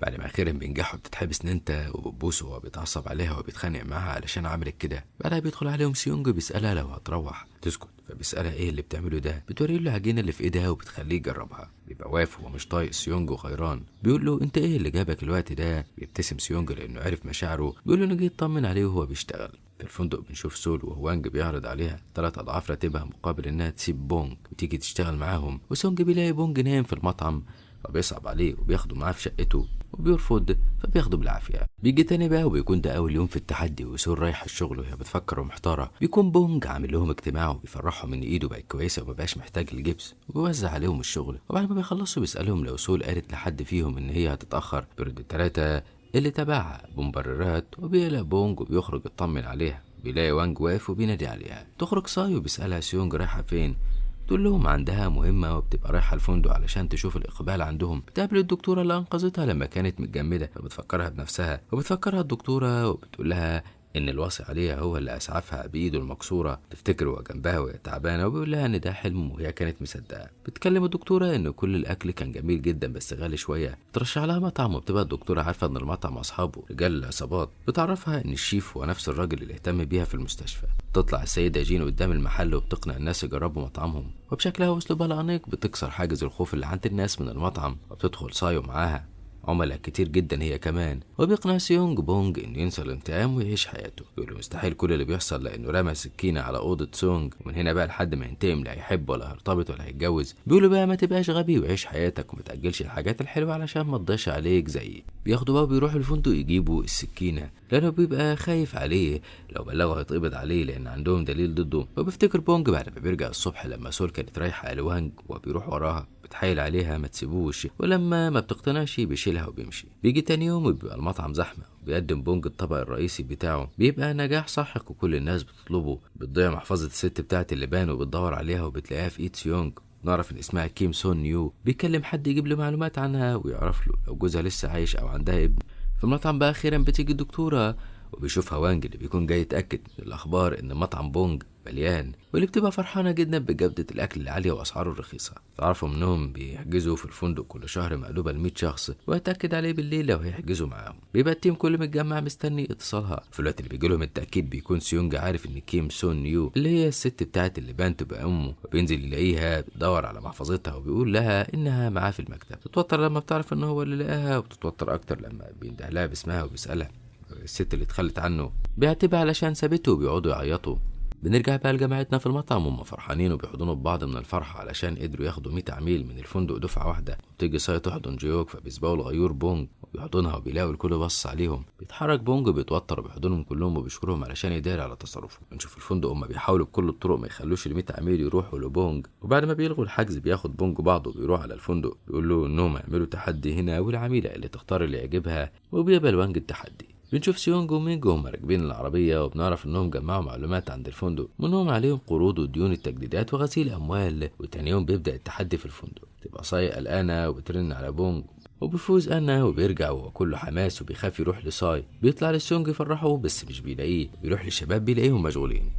بعد ما اخيرا بينجحوا بتتحبس نينتا وبتبوسه وهو بيتعصب عليها وبيتخانق معاها علشان عملت كده. بعدها بيدخل عليهم سيونج بيسالها لو هتروح، تسكت، فبيسالها ايه اللي بتعمله ده، بتوري له العجينة اللي في ايدها وبتخليه يجربها. بيبقى واقف وهو مش طايق سيونج وغيران، بيقول له انت ايه اللي جابك الوقت ده؟ بيبتسم سيونج لانه عرف مشاعره، بيقول له انه جه يطمن عليه وهو بيشتغل. في الفندق بنشوف سول وهوانج بيعرض عليها 3 أضعاف راتبها مقابل انها تسيب بونج وتيجي تشتغل معاهم. وسونج بيلاقي بونج نايم في المطعم فبيصعب عليه وبياخده معاه في شقته وبيرفض فبياخده بالعافية. بيجي تاني بقى وبيكون ده اول يوم في التحدي، وسول رايحة الشغل وهي بتفكر ومحتاره. بيكون بونج عامل لهم اجتماع وبيفرحهم ان ايده بقت كويسة ومبقاش محتاج الجبس، وبيوزع عليهم الشغل. وبعد ما بيخلصوا بيسالهم لو سول قالت لحد فيهم ان هي هتتاخر، بيرد التلاتة اللي تبعها بمبررات، وبيقلق بونج وبيخرج يطمن عليها. بيلاقي وانج واقف وبينادي عليها. تخرج ساي وبيسألها سيونج رايحة فين، تقول لهم عندها مهمة وبتبقى رايحة الفندق علشان تشوف الإقبال عندهم. بتقابل الدكتورة اللي أنقذتها لما كانت متجمدة، فبتفكرها بنفسها وبتفكرها الدكتورة وبتقول لها إن الواصي عليها هو اللي أسعفها بإيده المكسورة. تفتكر وهو جنبها وهي تعبانة، وبيقول لها إن ده حلم وهي كانت مصدقة. بتكلم الدكتورة إن كل الأكل كان جميل جدا بس غالي شوية. بترشح لها مطعم، وبتبقى الدكتورة عارفة إن المطعم أصحابه رجال العصابات. بتعرفها إن الشيف هو نفس الراجل اللي اهتم بيها في المستشفى. تطلع السيدة جين قدام المحل وبتقنع الناس يجربوا مطعمهم، وبشكلها وأسلوبها الأنيق بتكسر حاجز الخوف اللي عند الناس من المطعم. وبتدخل سايو معاها عملاء كتير جدا هي كمان، وبيقنع سيونج بونج انه ينسى الانتقام ويعيش حياته. بيقول مستحيل كل اللي بيحصل لانه رمى سكينة على اوضة سونج، ومن هنا بقى لحد ما ينتقم لا هيحب ولا هيرتبط ولا هيتجوز. بيقولوا بقى ما تبقاش غبي وعيش حياتك وما تاجلش الحاجات الحلوة علشان ما تضيعش عليك زيي. بياخدوا بقى وبيروحوا الفندق يجيبوا السكينة لانه بيبقى خايف عليه لو بلغه هيتقبض عليه لان عندهم دليل ضده. وبيفتكر بونج بعد ما بيرجع الصبح لما سول كانت رايحة لوانج وبيروح وراها بتحايل عليها ما تسيبوش، ولما ما بتقتنعش بيشيلها وبيمشي. بيجي تاني يوم وبيبقى المطعم زحمة، وبيقدم بونج الطبق الرئيسي بتاعه، بيبقى نجاح ساحق وكل الناس بتطلبه. بتضيع محفظة الست بتاعه اللبان وبتدور عليها وبتلاقيها في ايد سيونج. نعرف ان اسمها كيم سون نيو. بيكلم حد يجيب له معلومات عنها ويعرف له لو جوزها لسه عايش او عندها ابن. في المطعم بقى اخيرا بتيجي الدكتورة وبيشوفها وانج اللي بيكون جاي يتاكد من الاخبار ان مطعم بونج مليان، واللي بتبقى فرحانة جدا بجوده الاكل العالية واسعاره الرخيصة. تعرفوا منهم بيحجزوا في الفندق كل شهر مقلوبة ل 100 شخص، ويتاكد عليه بالليل لو هيحجزوا معاهم. بيبقى ال team كله متجمع مستني اتصالها. في الوقت اللي بيجي لهم التاكيد بيكون سيونج عارف ان كيم سون نيو اللي هي الست بتاعه اللبان تبقى امه، وبينزل يلاقيها بتدور على محفظتها وبيقول لها انها معاه في المكتب. تتوتر لما بتعرف ان هو اللي لقاها، وبتتوتر اكتر لما بينده لها باسمها وبيسالها الست اللي اتخلت عنه. بيعتبها علشان سابته وبيقعدوا يعيطوا. بنرجع بقى لجماعتنا في المطعم وهم فرحانين وبيحضنوا ببعض من الفرحة علشان قدروا ياخدوا 100 عميل من الفندق دفعه واحدة. وبتيجي ساي تحضن جيوك فبيسبقوا الغيور بونج وبيحضنها وبيلاقوا الكل بص عليهم. بيتحرك بونج وبيتوتر وبيحضنهم كلهم وبيشكرهم علشان يداري على تصرفه. بنشوف الفندق هم بيحاولوا بكل الطرق ما يخلوش ال 100 عميل يروحوا لبونج، وبعد ما بيلغوا الحجز بياخد بونج بعضه وبيروح على الفندق. بيقول له انهم يعملوا تحدي هنا والعميله اللي تختار اللي يعجبها، وبيقبل وانج التحدي. بنشوف سيونج ومينجو هما راكبين العربية، وبنعرف انهم جمعوا معلومات عند الفندق منهم عليهم قروض وديون التجديدات وغسيل اموال. وتاني يوم بيبدأ التحدي في الفندق. تبقى ساي قلقانة وبترن على بونج، وبيفوز انا وبيرجع وهو كله حماس وبيخاف يروح لساي. بيطلع لسيونج يفرحه بس مش بيلاقيه، بيروح للشباب بيلاقيهم مشغولين.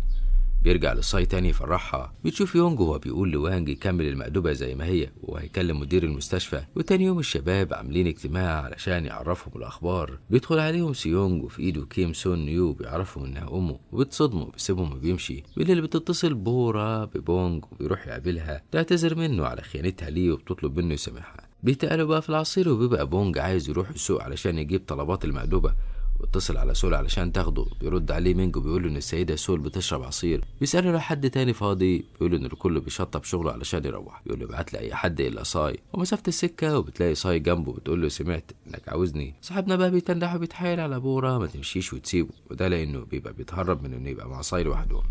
بيرجع لساي تاني يفرحها. بتشوف يونج وهو بيقول لوانج يكمل المأدبة زي ما هي وهيكلم مدير المستشفى. وتاني يوم الشباب عاملين اجتماع علشان يعرفهم الأخبار. بيدخل عليهم سيونج وفي ايده كيم سون نيو، بيعرفهم انها امه وبتصدمه بيسيبهم وبيمشي. بالليل بتتصل بورا ببونج وبيروح يقابلها، تعتذر منه على خيانتها ليه وبتطلب منه يسامحها. بيتقالوا بقى في العصير، وبيبقى بونج عايز يروح السوق علشان يجيب طلبات المأدبة. بيتصل على سول علشان تاخده، بيرد عليه مينجو بيقول له ان السيدة سول بتشرب عصير. بيساله لو حد تاني فاضي، بيقول له ان الكل بيشطب شغله علشان يروح. بيقول له ابعت لي اي حد الا ساي. ومسافه السكة وبتلاقي ساي جنبه بتقول له سمعت انك عاوزني. صاحبنا بقى بيتنح وبيتحايل على بورا ما تمشيش وتسيبه، وده لانه بيبقى بيتهرب من انه يبقى مع ساي لوحدهم.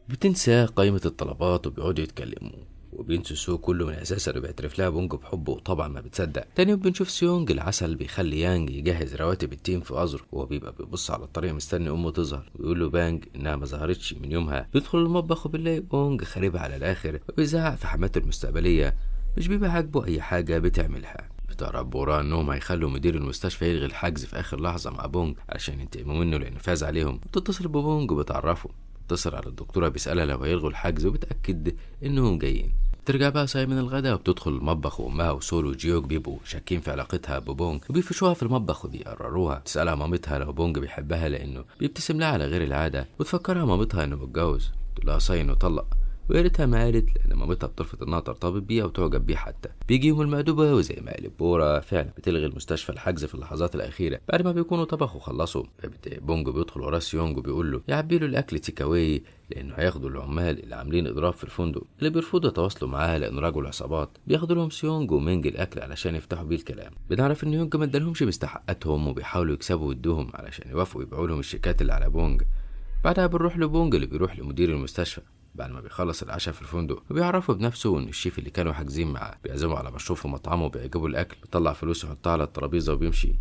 بتنسى قائمة الطلبات وبيقعدوا يتكلموا وبينسوا السوق كله من اساسا، وبيعترف لها بونج بحبه وطبعا ما بتصدق. تاني يوم بنشوف سيونج العسل بيخلي يانج يجهز رواتب ال team في ازره، وهو بيبقى بيبص على الطريق مستني امه تظهر، ويقول له بانج انها ما ظهرتش من يومها. بيدخل المطبخ وبنلاقي بونج خاربها على الاخر وبيزعق في حماته المستقبلية، مش بيبقى عاجبه اي حاجة بتعملها. بتعرف بورا انهم هيخلوا مدير المستشفى يلغي الحجز في اخر لحظة مع بونج علشان ينتقموا منه لانه فاز عليهم. بتتصل ببونج وبتعرفه، بتتصل على الدكتورة بيسالها لو هيلغوا الحجز وبتاكد انهم جايين. ترجع بقى ساي من الغداء وبتدخل المطبخ، وامها وسول وجيوك بيبقوا شاكين في علاقتها ببونج وبيفشوها في المطبخ وبيقرروها. تسالها مامتها لو بونج بيحبها لانه بيبتسم لها على غير العادة، وتفكرها مامتها انه متجوز. تقول لها ساي انه طلق، ويا ريتها ما قالت لان مامتها بترفض انها ترتبط بيه او تعجب بيه حتى. بيجي يوم المأدبة وزي ما قالت بورا فعلا بتلغي المستشفى الحجز في اللحظات الاخيرة بعد ما بيكونوا طبخوا وخلصوا. بونج بيدخل وراه سيونج وبيقول له يعبي له الاكل take away لانه هياخدوا العمال اللي عاملين اضراب في الفندق اللي بيرفضوا يتواصلوا معاه لانه رجل عصابات. بياخدوا لهم سيونج ومينج الاكل علشان يفتحوا بيه الكلام. بنعرف ان يونج ما ادالهمش مستحقاتهم وبيحاولوا يكسبوا ودهم علشان يوافقوا يبيعوا لهم الشيكات اللي على بونج. بعدها بنروح لبونج اللي بيروح لمدير المستشفى بعد ما بيخلص العشاء في الفندق، وبيعرفوا بنفسه ان الشيف اللي كانوا حاجزين معاه بيعزموا على مشروب في مطعمه وبيعجبوا الاكل. بيطلع فلوس يحطها على الترابيزة وبيمشي،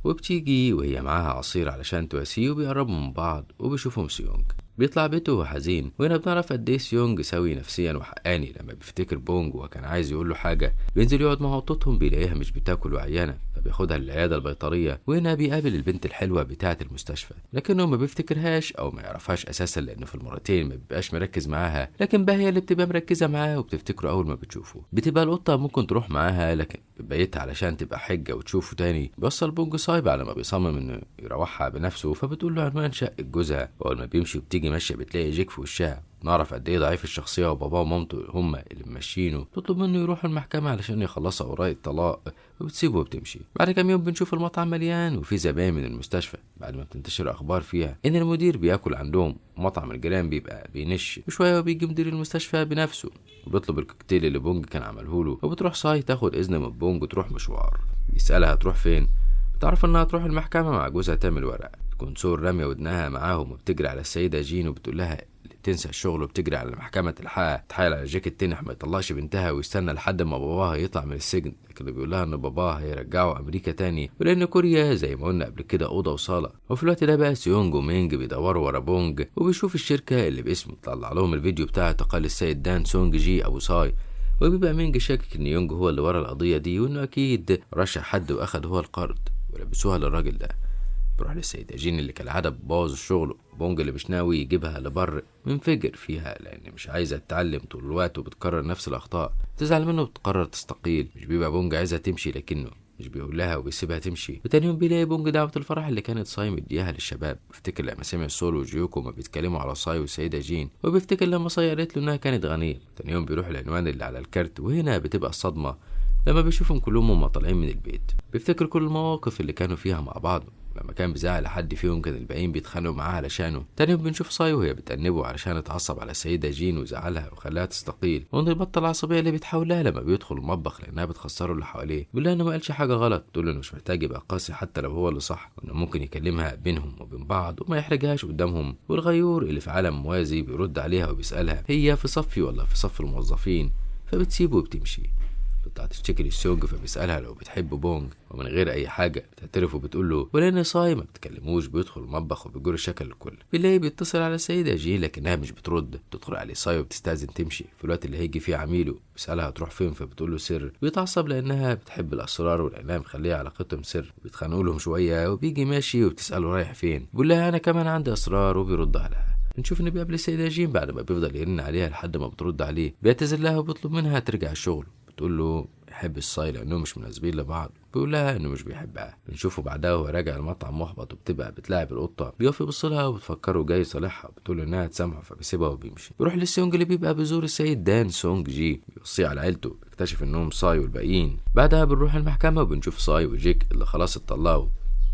وبتيجي وهي معاها عصير علشان تواسيه وبيقربوا من بعض وبيشوفهم سيونج. بيطلع بيته وهو حزين، وهنا بنعرف قد ايه سيونج سوي نفسيا وحقاني لما بيفتكر بونج وكان عايز يقول له حاجة. بينزل يقعد مع قطتهم بيلاقيها مش بتاكل وعيانه، فبياخدها للعياده البيطريه، وهنا بيقابل البنت الحلوة بتاعه المستشفى، لكنه ما بيفتكرهاش او ما يعرفهاش اساسا لانه في المرتين ما بيبقاش مركز معاها، لكن بقى هي اللي بتبقى مركزه معاه وبتفتكره اول ما بتشوفه. بتبقى القطة ممكن تروح معاها لكن بتبيتها علشان تبقى حجه وتشوفه تاني. بيوصل بونج صايب على ما بيصمم انه يروحها بنفسه، فبتقول له عنوان شقه جوزها. واول ما بيمشي وبتيجي ماشية بتلاقي جيك في وشها. نعرف قد ايه ضعيف الشخصية وباباه ومامته هما اللي ماشيينه. تطلب منه يروح المحكمة علشان يخلصوا اوراق الطلاق، وبتسيبه وبتمشي. بعد كام يوم بنشوف المطعم مليان وفي زباين من المستشفى بعد ما بتنتشر اخبار فيها ان المدير بياكل عندهم، ومطعم الجيران بيبقى بينش. وشوية وبيجي مدير المستشفى بنفسه وبيطلب الكوكتيل اللي بونج كان عمله له، وبتروح ساي تاخد اذن من بونج وتروح مشوار. بيسالها هتروح فين، بتعرف انها تروح المحكمة مع جوزها تعمل ورق. تكون سور راميه ودنها معاهم وبتجري على السيدة جين وبتقول لها تنسى الشغل وبتجري على المحكمة تلحقها. تحايل على جيك التنح ما يطلعش بنتها ويستنى لحد ما باباها يطلع من السجن، لكن بيقول لها ان باباها هيرجعه امريكا تاني، ولان كوريا زي ما قلنا قبل كده اوضة وصاله. وفي الوقت ده بقى سيونج ومينج بيدوروا ورا بونج وبيشوف الشركة اللي باسمه، طلع لهم الفيديو بتاع اعتقال السيد دان سونج جي ابو ساي. وبيبقى مينج شاكك ان يونج هو اللي ورا القضية دي، وانه اكيد رشح حد واخد هو القرض ولبسوها للراجل ده. بروح للسيدة جين اللي كالعادة بتبوظ الشغل، بونج اللي مش ناوي يجيبها لبر منفجر فيها لأن مش عايزة تتعلم طول الوقت وبتكرر نفس الأخطاء. تزعل منه وبتقرر تستقيل. مش بيبقى بونج عايزها تمشي لكنه مش بيقول لها وبيسيبها تمشي. وتاني يوم بيلاقي بونج دعوة الفرح اللي كانت ساي مديها للشباب. بيفتكر لما سمع سول وجيوكو ما بيتكلموا على ساي والسيدة جين، وبيفتكر لما ساي قالت له إنها كانت غنية. تاني يوم بيروح العنوان اللي على الكارت، وهنا بتبقى الصدمة لما بيشوفهم كلهم هما طالعين من البيت. بيفتكر كل المواقف اللي كانوا فيها مع بعض، لما كان بيزعق لحد فيهم كان الباقيين بيتخانقوا معاه علشانه. تاني يوم بنشوف ساي وهي بتأنبه علشان اتعصب على السيدة جين وزعلها وخلاها تستقيل، وانه يبطل العصبية اللي بيتحولها لما بيدخل المطبخ لانها بتخسره اللي حواليه. بيقول لها انه ما قالش حاجة غلط، تقول له انه مش محتاج يبقى قاسي حتى لو هو اللي صح، وانه ممكن يكلمها بينهم وبين بعض وما يحرجهاش قدامهم. والغيور اللي في عالم موازي بيرد عليها وبيسألها هي في صفي ولا في صف الموظفين، فبتسيبه وبتمشي. بتطلع تشتكي للسونج فبيسألها لو بتحب بونج، ومن غير أي حاجة بتعترف وبتقول له. ولأن ساي ما بتكلموش بيدخل المطبخ وبيجر الشكل الكل. بيلاقي بيتصل على السيدة جين لكنها مش بترد. تدخل عليه ساي وبتستأذن تمشي في الوقت اللي هيجي فيه عميله. بيسألها هتروح فين فبتقول له سر. بيتعصب لأنها بتحب الأسرار ولأنها مخلية علاقتهم سر. بيتخانقوا لهم شوية وبيجي ماشي وبتسأله رايح فين، بيقول لها أنا كمان عندي أسرار وبيرد عليها. بنشوف انه بيقابل السيدة جين بعد ما بيفضل يرن عليها لحد ما بترد عليه. بيعتذر لها وبيطلب منها ترجع الشغل. بتقول له يحب الصاي لانهم مش مناسبين لبعض، بيقول لها انه مش بيحبها. بنشوفه بعدها وهو راجع المطعم محبط وبتبقى بتلاعب القطة. بيقف يبص لها وبتفكره جاي يصالحها، بتقول انها تسامحه فبيسيبها وبيمشي. بيروح للسيونج اللي بيبقى بيزور السيد دان سونج جي، بيوصيه على عيلته، بيكتشف انهم ساي والباقيين. بعدها بنروح المحكمة وبنشوف ساي وجيك اللي خلاص اتطلقوا.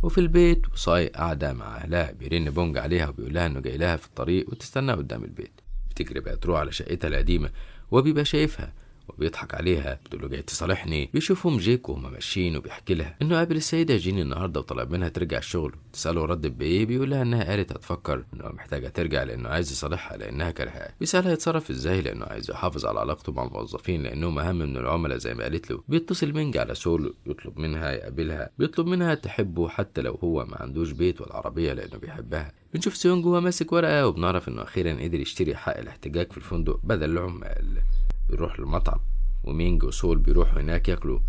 وفي البيت وساي قاعدة مع اهلها، بيرن بونج عليها وبيقول لها انه جاي لها في الطريق وتستنى قدام البيت. بتجري بقى تروح على شقتها القديمة وبيبقى شايفها وبيضحك عليها، بتقول له جاي تصالحني. بيشوفهم جيك وهما ماشيين وبيحكي لها انه قابل السيدة جين النهارده وطلب منها ترجع الشغل. تساله ردت بايه، بيقول لها انها قالت هتفكر انه محتاجه ترجع لانه عايز يصالحها لانها كرهاه. بيسالها يتصرف ازاي لانه عايز يحافظ على علاقته مع الموظفين لانهم اهم من العملاء زي ما قالت له. بيتصل مينج على سول يطلب منها يقابلها، بيطلب منها تحبه حتى لو هو ما عندوش بيت ولا عربية لانه بيحبها. بنشوف سيونج وهو ماسك ورقة وبنعرف انه اخيرا قدر يشتري حق الاحتجاج في الفندق بدل العمال. بيروح للمطعم ومينج وسول بيروحوا هناك ياكلوا.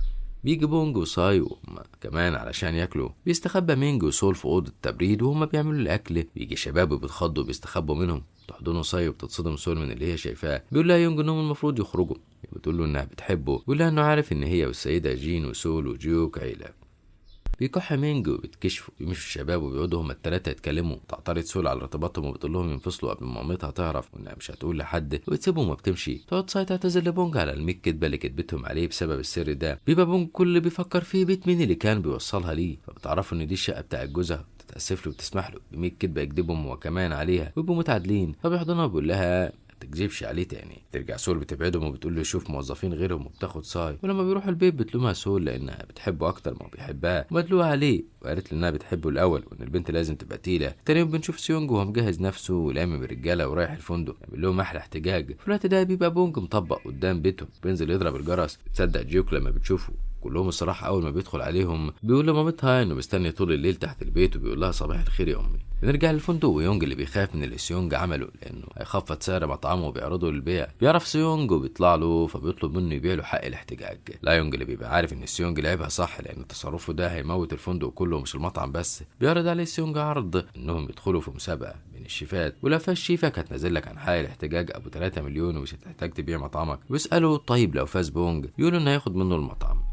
بيجي بونج وساي وهم كمان علشان ياكلوا. بيستخبى مينج وسول في اوضة التبريد وهما بيعملوا الاكل. بيجي شباب وبيتخضوا وبيستخبوا منهم. تحضنه ساي وبتتصدم سول من اللي هي شايفاه. بيقول لها يونج انهم المفروض يخرجوا. بتقول له انها بتحبه. بيقول لها انه عارف ان هي والسيدة جين وسول وجيوك عيله. بيكح مينج وبيتكشفوا. بيمشوا الشباب وبيقعدوا هما التلاتة يتكلموا. تعترض سول على ارتباطهم وبتقول لهم ينفصلوا قبل ما مامتها تعرف وانها مش هتقول لحد، وتسيبهم وبتمشي. تقعد ساي تعتذر لبونج على الميك كدبه اللي كدبتهم عليه بسبب السر ده. بيبقى بونج كل اللي بيفكر فيه بيت مين اللي كان بيوصلها ليه، فبتعرفوا ان دي الشقة بتاعت جوزها. بتتاسف له وبتسمح له بميك كدبه يكدبهم هو كمان عليها ويبقوا متعادلين. فبيحضنها وبيقول لها تكذبش عليه تاني. ترجع سول بتبعدهم وبتقول له يشوف موظفين غيرهم وبتاخد ساي. ولما بيروحوا البيت بتلومها سول لانها بتحبه اكتر ما بيحبها وبتلوها عليه، وقالت له انها بتحبه الاول وان البنت لازم تبقى تقيلة. تاني يوم بنشوف سيونج وهو مجهز نفسه ولامم الرجالة ورايح الفندق يعمل لهم احلى احتجاج. في الوقت ده بيبقى بونج مطبق قدام بيتهم، بينزل يضرب الجرس. بتصدق جيوك لما بتشوفه. كلهم الصراحة اول ما بيدخل عليهم بيقول لمامتها انه مستني طول الليل تحت البيت وبيقول لها صباح الخير يا امي. بنرجع للفندق ويونج اللي بيخاف من اللي سيونج عمله لانه هيخفض سعر مطعمه وبيعرضه للبيع. بيعرف سيونج وبيطلع له فبيطلب منه يبيع له حق الاحتجاج. لا يونج اللي بيبقى عارف ان سيونج لعبها صح لان تصرفه ده هيموت الفندق كله مش المطعم بس. بيعرض عليه سيونج عرض انهم يدخلوا في مسابقة بين الشيفات، ولو فاز شيفك هتنزل لك عن حق الاحتجاج ابو 3 مليون ومش هتحتاج تبيع مطعمك. بيساله طيب لو فاز بونج، بيقول انه هياخد منه المطعم.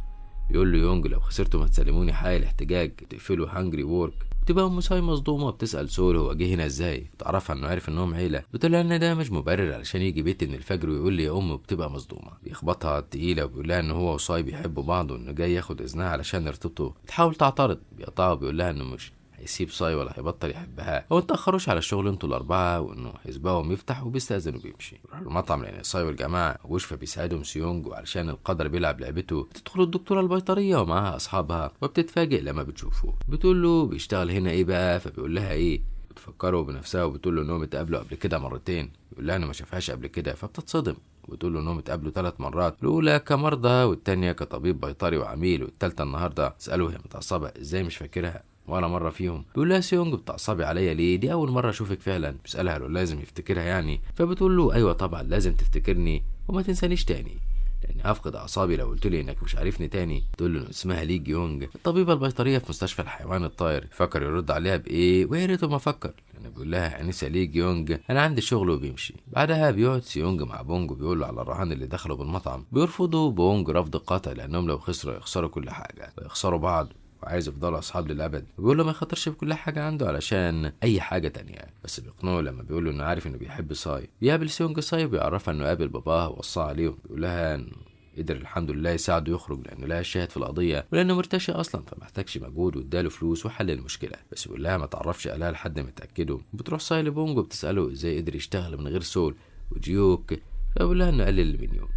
بيقول له يونج لو خسرتوا ما تسلموني حق الاحتجاج تقفلوا Hungry Work. بتبقى ام ساي مصدومة بتسال سول هو جه هنا ازاي، بتعرفها انه عارف انهم عيله. بتقول لها ان ده مش مبرر علشان يجي بيتي من الفجر ويقول لي يا ام، وبتبقى مصدومة. بيخبطها تقيلة وبيقول لها ان هو وساي بيحبوا بعض وانه جاي ياخد اذنها علشان يرتبطوا. بتحاول تعترض، بيقطعها وبيقول لها انه مش هيسيب ساي ولا هيبطل يحبها، هو اتأخروش على الشغل انتوا الأربعة وإنه هيسبقهم يفتح وبيستأذن وبيمشي. بيروح المطعم لأن ساي والجماعة مجوش فبيساعدهم سيونج، وعلشان القدر بيلعب لعبته بتدخل الدكتورة البيطرية ومعاها أصحابها وبتتفاجئ لما بتشوفه. بتقول له بيشتغل هنا إيه بقى، فبيقول لها إيه، بتفكره بنفسها وبتقول له إنهم اتقابلوا قبل كده مرتين. بيقول لها إنه ما شافهاش قبل كده، فبتتصدم وبتقول له انهم اتقابلوا 3 مرات، الاولى كمرضى والتانية كطبيب بيطري وعميل والتالتة النهارده. تساله هي متعصبه ازاي مش فاكرها ولا مرة فيهم. بيقول لها سيونج بتعصبي عليا ليه، دي اول مرة اشوفك فعلا. بيسالها لو لازم يفتكرها يعني، فبتقول له ايوه طبعا لازم تفتكرني وما تنسانيش تاني لاني هفقد اعصابي لو قلت لي انك مش عارفني تاني. تقول له اسمها لي جيونج الطبيبة البيطريه في مستشفى الحيوان الطائر. فكر يرد عليها بايه ويا ريته ما فكر، لانه بيقول لها انسه لي جيونج انا عندي شغل وبيمشي. بعدها بيقعد سيونج مع بونج وبيقول له على الرهان اللي دخله بالمطعم. بيرفضوا بونج رفض قاطع لانهم لو خسروا يخسروا كل حاجة ويخسروا بعض وعايز يفضلوا اصحاب للابد. بيقول له ما يخاطرش بكل حاجة عنده علشان اي حاجة تانية، بس بيقنعه لما بيقول له انه عارف انه بيحب ساي. بيقابل سيونج ساي وبيعرفها انه قابل باباها ووصاه عليهم. بيقول لها انه قدر الحمد لله يساعده يخرج لانه لا شاهد في القضية ولانه مرتشي اصلا فمحتاجش مجهود، واداله فلوس وحل المشكلة. بس بيقول لها ما تعرفش اهلها لحد ما يتاكدوا. بتروح ساي لبونج وبتساله ازاي قدر يشتغل من غير سول وجيوك، فبيقول لها انه قلل المنيو.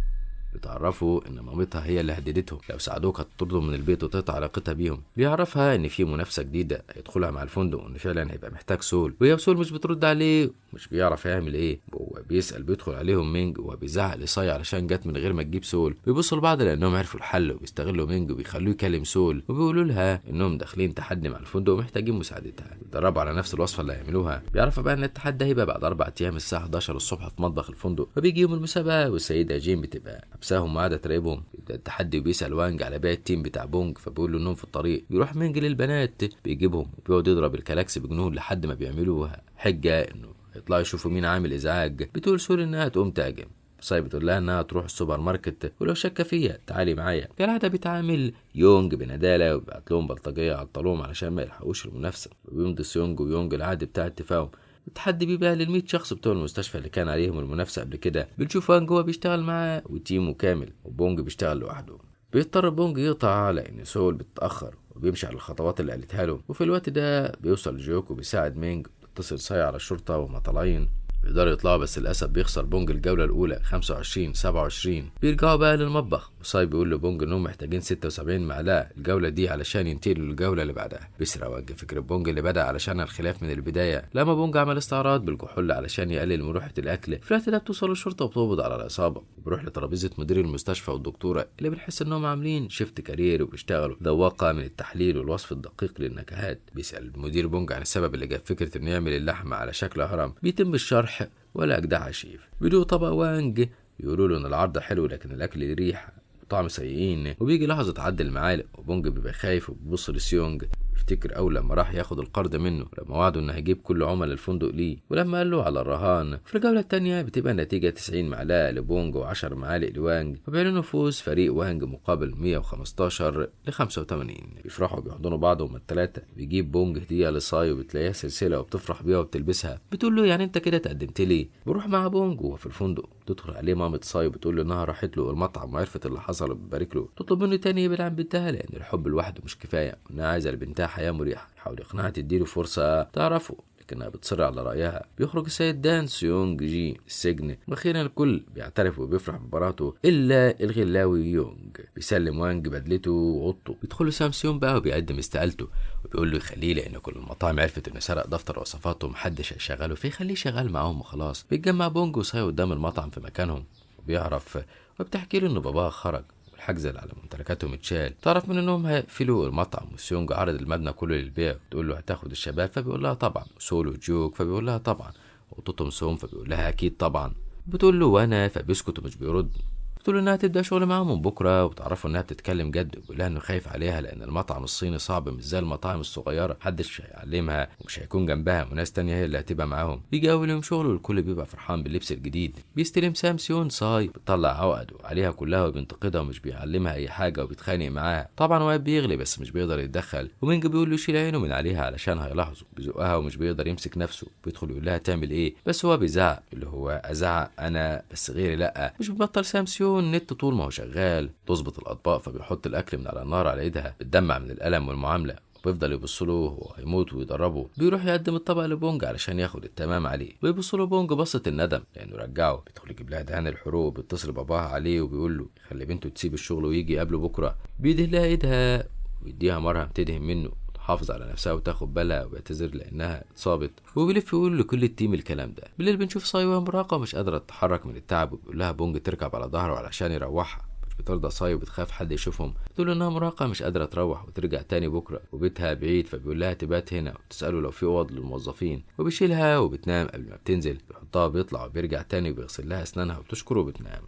بتعرفوا ان مامتها هي اللي هددتهم لو ساعدوك هتطردهم من البيت وتقطع علاقتها بيهم. بيعرفها ان في منافسه جديدة هيدخلها مع الفندق وان فعلا هيبقى محتاج سول، وهي سول مش بترد عليه مش بيعرف يعمل ايه. وهو بيسال بيدخل عليهم مينج وبيزعق لساي علشان جت من غير ما تجيب سول. بيبصوا لبعض لانهم عرفوا الحل وبيستغلوا مينج وبيخلوه يكلم سول وبيقولوا لها انهم داخلين تحدي مع الفندق ومحتاجين مساعدتها. بيتدربوا على نفس الوصفة اللي هيعملوها. بيعرفوا بقى ان التحدي هيبقى بعد 4 ايام الساعة 11 الصبح في مطبخ الفندق. وبيجي يوم المسابقة والسيدة جين بتبقى حبساهم وقاعدة تراقبهم. بيبدا التحدي وبيسال وانج على باقي ال team بتاع بونج فبيقول له انهم في الطريق. بيروح مينج للبنات بيجيبهم وبيقعد يضرب الكلاكس بجنون لحد ما بيعملوها حجه انه يطلعوا يشوفوا مين عامل ازعاج. بتقول سول انها تقوم تهاجم. ساي بتقول لها انها تروح السوبر ماركت ولو شاكه فيها تعالي معايا. كالعادة بيتعامل يونج بنداله وبيبعت لهم بلطجيه عطلوهم علشان ما يلحقوش المنافسة. وبيمضي سيونج ويونج العقد بتاع اتفاقهم. التحدي بيبقى لل100 شخص بتوع المستشفى اللي كان عليهم المنافسة قبل كده. بنشوف وانج هو بيشتغل معاه و team ه كامل وبونج بيشتغل لوحده. بيضطر بونج يقطع لان سول بتتاخر وبيمشي على الخطوات اللي قالتها له. وفي الوقت ده بيوصل جوك وبيساعد مينج. بتتصل ساي على الشرطة وهما طالعين بيقدروا يطلعوا، بس للاسف بيخسر بونج الجولة الاولى 25-27. بيرجعوا بقى للمطبخ وساي بيقول لبونج انهم محتاجين 76 معلقه الجولة دي علشان ينتقلوا للجوله اللي بعدها. بيسرق وجه فكرة بونج اللي بدا علشان الخلاف من البداية لما بونج عمل استعراض بالكحول علشان يقلل مروحة الاكل. في الوقت ده بتوصل الشرطة وبتقبض على العصابة. بيروح لترابيزه مدير المستشفى والدكتورة اللي بنحس انهم عاملين shift career وبيشتغلوا ذواقه من التحليل والوصف الدقيق للنكهات. بيسال المدير بونج عن السبب اللي جاب فكرة انه يعمل اللحمة على شكل هرم. بيتم الشرح ولا اجدعها شيف. بيدوق طبق وانج بيقولوا له ان العرض حلو لكن الاكل ليه ريحه. طعم سيئين. وبيجي لحظة عد المعالق وبونج بيبقى خايف وبيبص لسيونج، يفتكر اول لما راح ياخد القرض منه، لما وعده انه هيجيب كل عملاء الفندق ليه، ولما قال له على الرهان. في الجولة الثانية بتبقى النتيجة 90 معلقه لبونج و10 معالق لوانج، وبيعلنوا فوز فريق وانج مقابل 115 ل 85. بيفرحوا بيحضنوا بعض هما الثلاثة. بيجيب بونج هديه لصاي وبتلاقيها سلسلة وبتفرح بيها وبتلبسها، بتقول له يعني انت كده تقدمت لي. بروح مع بونج وهو في الفندق، تدخل عليه مامة صاي وبتقول له انها راحت له المطعم وعرفت اللي حصل وبتبارك له. تطلب منه تاني يبعد عن بنتها لان الحب لوحده مش كفاية، وانها عايزه لبنتها حياة مريحه. حاول يقنعها تديله فرصة تعرفه، لكنها بتصر على رايها. بيخرج السيد دان سيونج جي السجن، واخيرا الكل بيعترف وبيفرح ببراءته الا الغلاوي يونج. بيسلم وانج بدلته واوضته. بيدخل سامسيون بقى وبيقدم استقالته وبيقول له يخليه لان كل المطاعم عرفت انه سرق دفتر وصفاته ومحدش هيشغله، فيخليه شغال معاهم وخلاص. بيتجمع بونج وصاي قدام المطعم في مكانهم، وبيعرف وبتحكي له انه باباه خرج والحجز اللي على ممتلكاتهم اتشال. تعرف من انهم هيقفلوا المطعم، وسيونج عرض المبنى كله للبيع. تقول له هتاخد الشباب، فبيقول لها طبعا. سولو جوك، فبيقول لها طبعا. وتوتم سوم، فبيقول لها اكيد طبعا. بتقول له وانا، فبيسكت ومش بيرد. بتقول انها تبدا شغل معاهم من بكره، وبتعرفوا انها بتتكلم جد. وبيقول لها انه خايف عليها لان المطعم الصيني صعب مش زي المطاعم الصغيرة، محدش هيعلمها ومش هيكون جنبها وناس تانية هي اللي هتبقى معاهم. بيجي اول يوم شغل والكل بيبقى فرحان باللبس الجديد. بيستلم سامسيون صاي، بيطلع عقده عليها كلها وبينتقدها ومش بيعلمها اي حاجة وبيتخانق معاها. طبعا وقت بيغلي بس مش بيقدر يتدخل، ومينج بيقول له شيل عينه من عليها علشان هيلاحظه. بيزقها ومش بيقدر يمسك نفسه، بيدخل يقول لها تعمل ايه، بس هو بيزعق اللي هو ازعق انا بس غيري لا. مش بيبطل سامسيون النت طول ما هو شغال. تظبط الاطباق فبيحط الاكل من على النار على ايدها، بتدمع من الالم والمعاملة، وبيفضل يبص له وهو هيموت ويضربه. بيروح يقدم الطبق لبونج علشان ياخد التمام عليه، بيبص له بونج بصة الندم لانه رجعه. بيدخل يجيب لها دهان الحروق، بيتصل باباها عليه وبيقول له يخلي بنته تسيب الشغل ويجي يقابله بكره. بيدهن لها ايدها ويديها مرهم تدهن منه، تحافظ على نفسها وتاخد بالها، وبيعتذر لانها اتصابت، وبيلف يقول لكل ال team الكلام ده. بالليل بنشوف صاي وهي مراهقة مش قادرة تتحرك من التعب، وبيقول لها بونج تركب على ظهره علشان يروحها. مش بترضى صاي وبتخاف حد يشوفهم، بتقول انها مراهقة مش قادرة تروح وترجع تاني بكره وبيتها بعيد، فبيقول لها تبات هنا، وتساله لو في اوض للموظفين، وبيشيلها وبتنام قبل ما بتنزل. بيحطها بيطلع وبيرجع تاني وبيغسل لها اسنانها وبتشكره وبتنام.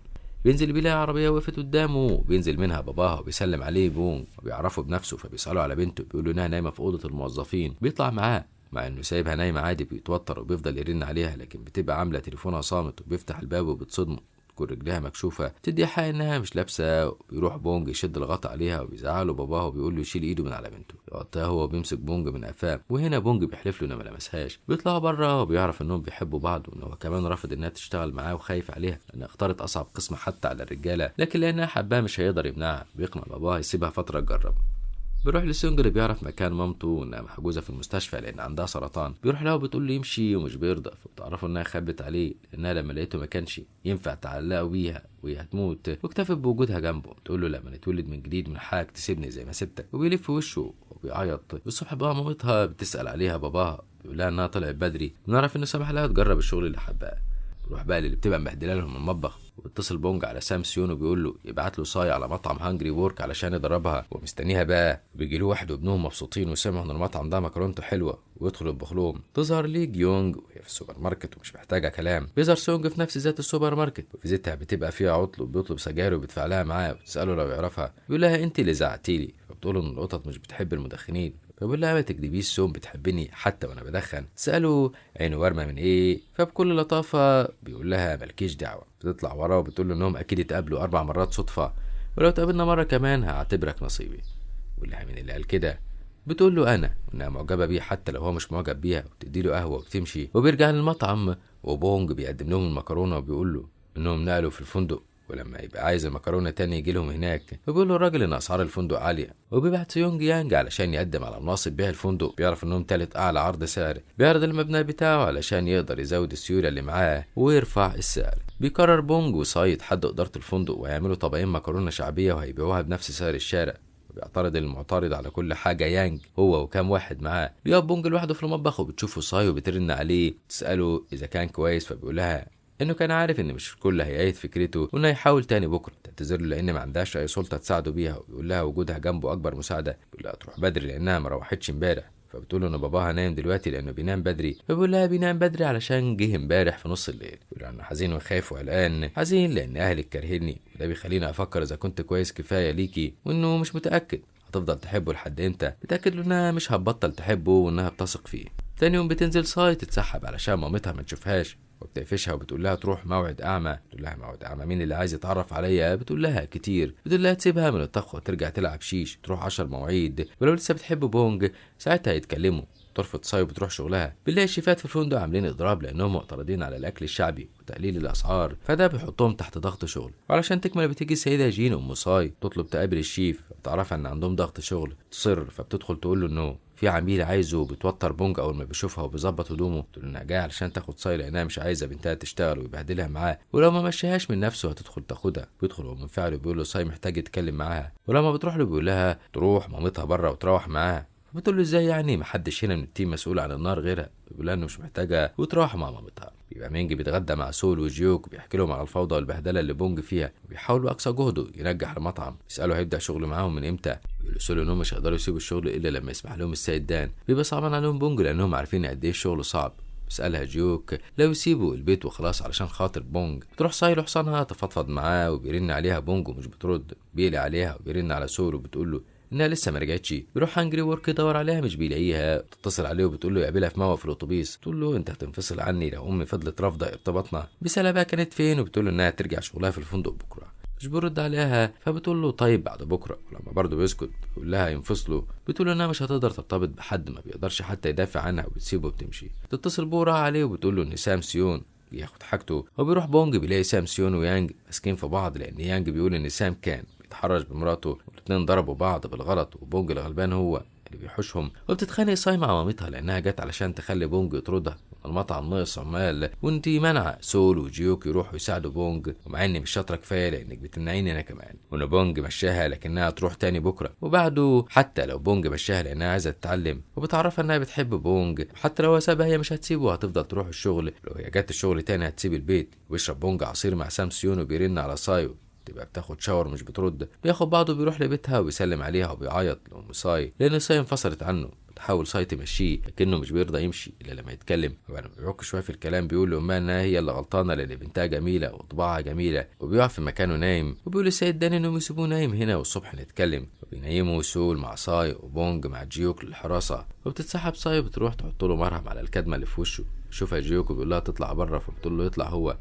بينزل بيلاقي عربية وقفت قدامه، وبينزل منها باباها وبيسلم عليه بونج وبيعرفه بنفسه، فبيسأله على بنته، بيقول انها نايمة في أوضة الموظفين. بيطلع معاه مع انه سايبها نايمة عادي، بيتوتر وبيفضل يرن عليها لكن بتبقى عاملة تليفونها صامت، وبيفتح الباب وبتصدمه، تكون رجلها مكشوفة، تدي حق انها مش لابسة. بيروح بونج يشد الغطا عليها وبيزعله باباها وبيقول له يشيل ايده من على بنته. يغطيها هو وبيمسك بونج من قفاه، وهنا بونج بيحلف له انه ما لمسهاش. بيطلعوا بره وبيعرف انهم بيحبوا بعض، وان هو كمان رافض انها تشتغل معاه وخايف عليها لانها اختارت اصعب قسم حتى على الرجالة، لكن لانها حباه مش هيقدر يمنعها. بيقنع باباها يسيبها فترة تجرب. بيروح لسونج اللي بيعرف مكان مامته وانها محجوزة في المستشفى لان عندها سرطان. بيروح لها وبتقول له يمشي ومش بيرضى، فبتعرفه انها خبت عليه لانها لما لقيته ما كانش ينفع تعلقه بيها وهي هتموت، واكتفت بوجودها جنبه. بتقول له لما نتولد من جديد من حقك تسيبني زي ما سبتك، وبيلف وشه وبيعيط. الصبح بقى مامتها بتسال عليها باباها، بيقول لها انها طلعت بدري. بنعرف انه سمح لها تجرب الشغل اللي حباه. بيروح بقى اللي بتبقى مبهدله لهم المطبخ، وبيتصل بونج على سامسيون وبيقول له يبعت له صاي على مطعم هانجري وورك علشان يضربها، ومستنيها بقى. بيجي له واحد وابنهم مبسوطين وسمعوا ان المطعم ده مكرونته حلوة، ويدخل يطبخ لهم. تظهر لي جيونج وهي في السوبر ماركت ومش محتاجه كلام. بيظهر سونج في نفس ذات السوبر ماركت، وفيزيتها بتبقى فيها عطل، وبيطلب سجاير وبيدفع لها معاه، وبتساله لو يعرفها، بيقول لها انت اللي زعقتي لي، فبتقول له ان القطط مش بتحب المدخنين، فبيقول لها ما تكدبيش سوم بتحبني حتى وانا بدخن. تساله عينه وارمه من ايه، فبكل لطافة بيقول لها مالكيش دعوه. بتطلع وراه وبتقول له انهم اكيد اتقابلوا 4 مرات صدفة، ولو اتقابلنا مرة كمان هعتبرك نصيبي. واللي مين اللي قال كده؟ بتقول له انا، وانها معجبه بيه حتى لو هو مش معجب بيها، وبتدي له قهوة وبتمشي. وبيرجع للمطعم وبونج بيقدم لهم المكرونه وبيقول له انهم نقلوا في الفندق، ولما يبقى عايز المكرونه تاني يجي لهم هناك. وبيقول له الراجل ان اسعار الفندق عالية، وبيبعت سيونج يانج علشان يقدم على مناصب بيع الفندق. بيعرف انهم تالت اعلى عرض سعر، بيعرض المبنى بتاعه علشان يقدر يزود السيولة اللي معاه ويرفع السعر. بيقرر بونج وصايد حد ادارة الفندق ويعملوا طبقين مكرونه شعبية وهيبيعوها بنفس سعر الشارع. بيعترض المعترض على كل حاجة يانج هو وكام واحد معاه. بيقف بونج لوحده في المطبخ وبتشوفه صاي وبترن عليه تساله اذا كان كويس، فبيقول لها انه كان عارف ان مش الكل هيأيد فكرته وانه هيحاول تاني بكره. تعتذر له لان ما عندهاش اي سلطة تساعده بيها، وبيقول لها وجودها جنبه اكبر مساعدة. بيقول لها تروح بدري لانها ما روحتش امبارح. فبتقول له ان باباها نايم دلوقتي لانه بينام بدري. فبيقول لها بينام بدري علشان جه امبارح في نص الليل. بيقول انه حزين وخايف وقلقان، حزين لان اهلك كارهيني وده بيخليني افكر اذا كنت كويس كفاية ليكي، وانه مش متاكد هتفضل تحبه لحد امتى. بتاكد له انها مش هتبطل تحبه وانها بتثق فيه. تاني يوم بتنزل ساي تتسحب علشان مامتها ما تشوفهاش، وبتقفشها وبتقول لها تروح موعد اعمى. بتقول لها موعد اعمى مين اللي عايز يتعرف عليا؟ بتقول لها كتير. بتقول لها تسيبها من الطبخ وترجع تلعب شيش، تروح 10 مواعيد، ولو لسه بتحب بونج ساعتها يتكلموا. ترفض ساي وبتروح شغلها. بنلاقي الشيفات في الفندق عاملين اضراب لانهم معترضين على الاكل الشعبي وتقليل الاسعار، فده بيحطهم تحت ضغط شغل. وعلشان تكمل بتيجي السيدة جين ام ساي تطلب تقابل الشيف، بتعرفها ان عندهم ضغط شغل، تصر فبتدخل تقول له انه في عميل عايزه. بتوتر بونج اول ما بيشوفها وبيظبط هدومه، تقول انها جاية علشان تاخد ساي لانها مش عايزه بنتها تشتغل ويبهدلها معاه، ولو ما مشيهاش من نفسه هتدخل تاخدها. بيدخل هو منفعل وبيقول له ساي محتاج يتكلم معاها، ولما بتروح له بيقول لها تروح مامتها بره وتروح معاها. بتقول له ازاي يعني محدش هنا من ال team مسؤول عن النار غيرها؟ بيقول لها انه مش محتاجه وتروح مع مامتها. بيبقى مينج بيتغدى مع سول وجيوك وبيحكي لهم على الفوضى والبهدله اللي بونج فيها، وبيحاول باقصى جهده ينجح المطعم. بيساله هيبدا شغل معاهم من امتى؟ بيقول سول انهم مش هيقدروا يسيبوا الشغل الا لما يسمح لهم السيد دان. بيبقى صعبان عليهم بونج لانهم عارفين قد ايه الشغل صعب. بيسألها جيوك لو يسيبوا البيت وخلاص علشان خاطر بونج. بتروح ساي لحصانها تفضفض معاه، وبيرن عليها بونج ومش بترد. بيقلق عليها وبيرن على سول وبتقول له انها لسه ما رجعتش. بيروح هانجري ورك يدور عليها مش بيلاقيها. تتصل عليه وبتقول له يقابلها في موقف الاتوبيس. تقول له انت هتنفصل عني لو امي فضلت رافضه ارتباطنا. بيسالها بقى كانت فين، وبتقول له انها ترجع شغلها في الفندق بكره. مش بيرد عليها، فبتقول له طيب بعد بكره. ولما برضه بيسكت بيقول لها ينفصلوا. بتقول له انها مش هتقدر ترتبط بحد ما بيقدرش حتى يدافع عنها، وبتسيبه وبتمشي. تتصل بورا عليه وبتقول له ان سام سيون بياخد حاجته، وبيروح بونج بيلاقي سام سيون ويانج ماسكين في بعض، لان يانج بيقول ان سام كان بيتحرش بمراته والاتنين ضربوا بعض بالغلط، وبونج الغلبان هو اللي بيحوشهم. وبتتخانق ساي مع مامتها لانها جت علشان تخلي بونج يطردها، المطعم ناقص عمال، وانتي منع سول وجيوك يروحوا يساعدوا بونج، ومع اني مش شاطرة كفاية لانك بتمنعيني انا كمان. وان بونج مشاها لكنها تروح تاني بكره، وبعده حتى لو بونج مشاها لانها عايزه تتعلم، وبتعرفها انها بتحب بونج، وحتى لو سابها هي مش هتسيبه وهتفضل تروح الشغل، لو هي جت الشغل تاني هتسيب البيت. ويشرب بونج عصير مع سام سيون وبيرن على سايو، تبقى بتاخد shower مش بترد. بياخد بعضه بيروح لبيتها وبيسلم عليها وبيعيط لأم ساي لأن ساي انفصلت عنه. بتحاول ساي تمشيه لكنه مش بيرضى يمشي إلا لما يتكلم. وبعد ما بيعك شوية في الكلام بيقول لأمها إنها هي اللي غلطانة لأن بنتها جميلة وطباعها جميلة، وبيقع في مكانه نايم. وبيقول للسيد داني إنهم يسيبوه نايم هنا والصبح نتكلم. وبينيموا سول مع ساي وبونج مع جيوك للحراسة. وبتتسحب ساي وبتروح تحط له مرهم على الكدمة اللي في وشه. شوفها جيوك وبيقول لها تطلع بره، فبتقول له يطلع هو.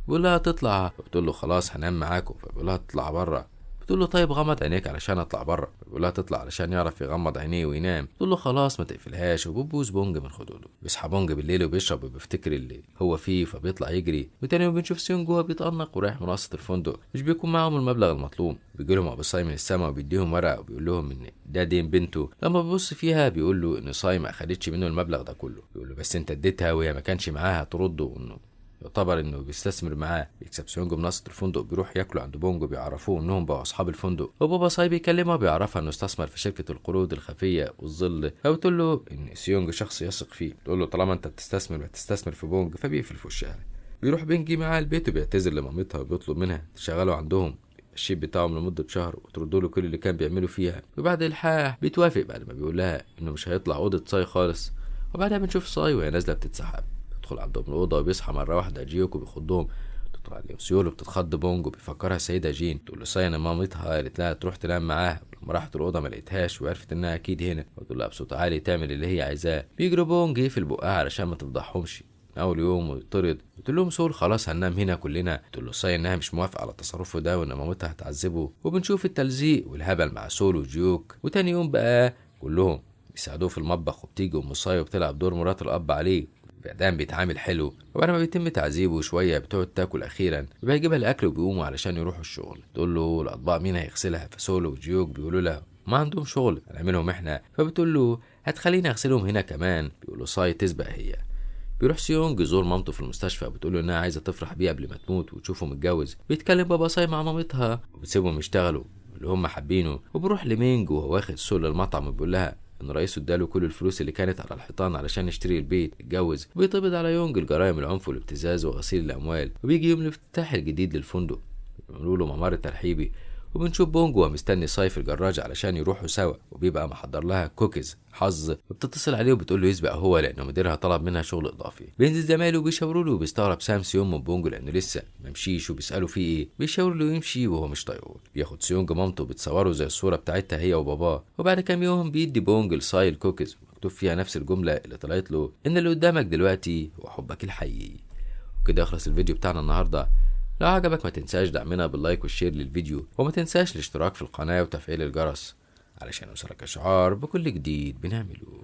بيقول لها تطلع، فبتقول له خلاص هنام معاكم، فبيقول لها تطلع بره. بتقول له طيب غمض عينيك علشان اطلع بره، بيقول لها تطلع علشان يعرف يغمض عينيه وينام. بتقول له خلاص ما تقفلهاش، وبتبوس بونج من خدوده. بيصحى بونج بالليل وبيشرب وبيفتكر اللي هو فيه، فبيطلع يجري. وتاني يوم بنشوف سيون جوه بيتأنق ورايح منصة الفندق، مش بيكون معاهم المبلغ المطلوب. بيجي لهم ابو ساي من السما وبيديهم ورقة وبيقول لهم ان ده دين بنته. لما بيبص فيها بيقول له ان ساي ما اخدتش منه المبلغ ده كله. بيقول له بس انت اديتها وهي ما كانش معاها ترده، وانه يعتبر انه بيستثمر معاه. بيكسب سيونج منصة الفندق، بيروح ياكلوا عند بونج وبيعرفوه انهم بقوا اصحاب الفندق. وبابا ساي بيكلمها بيعرفها انه استثمر في شركة القروض الخفية والظل، فبتقول له ان سيونج شخص يثق فيه. بتقول له طالما انت بتستثمر هتستثمر في بونج، فبيقفل في وشها. بيروح بينجي معاه البيت وبيعتذر لمامتها وبيطلب منها تشغله عندهم الشيب بتاعهم لمدة شهر وتردوا له كل اللي كان بيعمله فيها. وبعد الحاح بيتوافق بعد ما بيقول لها انه مش هيطلع اوضة ساي خالص. وبعدها بنشوف ساي وهي نازلة بتتسحب، تدخل عندهم الأوضة وبيصحى مرة واحدة جيوك وبيخضهم. تدخل عليهم سيول وبتتخض بونج وبيفكرها السيدة جين. تقول له ساي ان مامتها قالت لها تروح تنام معاها، لما راحت الأوضة ما لقيتهاش وعرفت إنها أكيد هنا، وتقول لها بصوت عالي تعمل اللي هي عايزاه. بيجري بونج يقفل بقها علشان ما تفضحهمش أول يوم ويطرد. بتقول لهم سول خلاص هننام هنا كلنا. تقول له ساي إنها مش موافقة على تصرفه ده وإن مامتها هتعذبه. وبنشوف التلزيق والهبل مع سول وجيوك. وتاني يوم بقى كلهم بيساعدوه في المطبخ، وبتيجي أم ساي وبتلعب دور مرات الأب عليه. بعدين بيتعامل حلو، وبعد ما بيتم تعذيبه شوية بتقعد تاكل اخيرا، وبيجيبها الاكل وبيقوموا علشان يروحوا الشغل. تقول له الاطباق مين هيغسلها؟ فسولو وجيوك بيقولوا لها ما عندهم شغل هنعملهم احنا. فبتقول له هتخليني اغسلهم هنا كمان؟ بيقول له ساي تسبق هي. بيروح سيونج يزور مامته في المستشفى، بتقول له انها عايزه تفرح بيه قبل ما تموت وتشوفه متجوز. بيتكلم بابا ساي مع مامتها وبتسيبهم يشتغلوا اللي هم حابينه. وبيروح لمينج وهو واخد سول للمطعم وبيقول لها ان رئيسه اداله كل الفلوس اللي كانت على الحيطان علشان يشتري البيت اتجوز. وبيتقبض على يونج الجرائم العنف والابتزاز وغسيل الاموال. وبيجي يوم الافتتاح الجديد للفندق، بيعملوا له ممر ترحيبي، وبنشوف بونج وهو مستني ساي في الجراج علشان يروحوا سوا، وبيبقى محضر لها كوكيز حظ، وبتتصل عليه وبتقول له يسبق هو لانه مديرها طلب منها شغل اضافي. بينزل زمايله وبيشاوروا له، وبيستغرب سام سيون من بونج لانه لسه ما مشيش، وبيساله فيه ايه، بيشاور له يمشي وهو مش طايقة. بياخد سيونج مامته وبتصوره زي الصورة بتاعتها هي وباباه. وبعد كام يوم بيدي بونج لساي الكوكيز مكتوب فيها نفس الجملة اللي طلعت له، ان اللي قدامك دلوقتي هو حبك الحقيقي. وكده يخلص الفيديو بتاعنا النهارده. لو عجبك ما تنساش دعمنا بال like وال share للفيديو، وما تنساش الاشتراك في القناة وتفعيل الجرس علشان يوصلك اشعار بكل جديد بنعمله.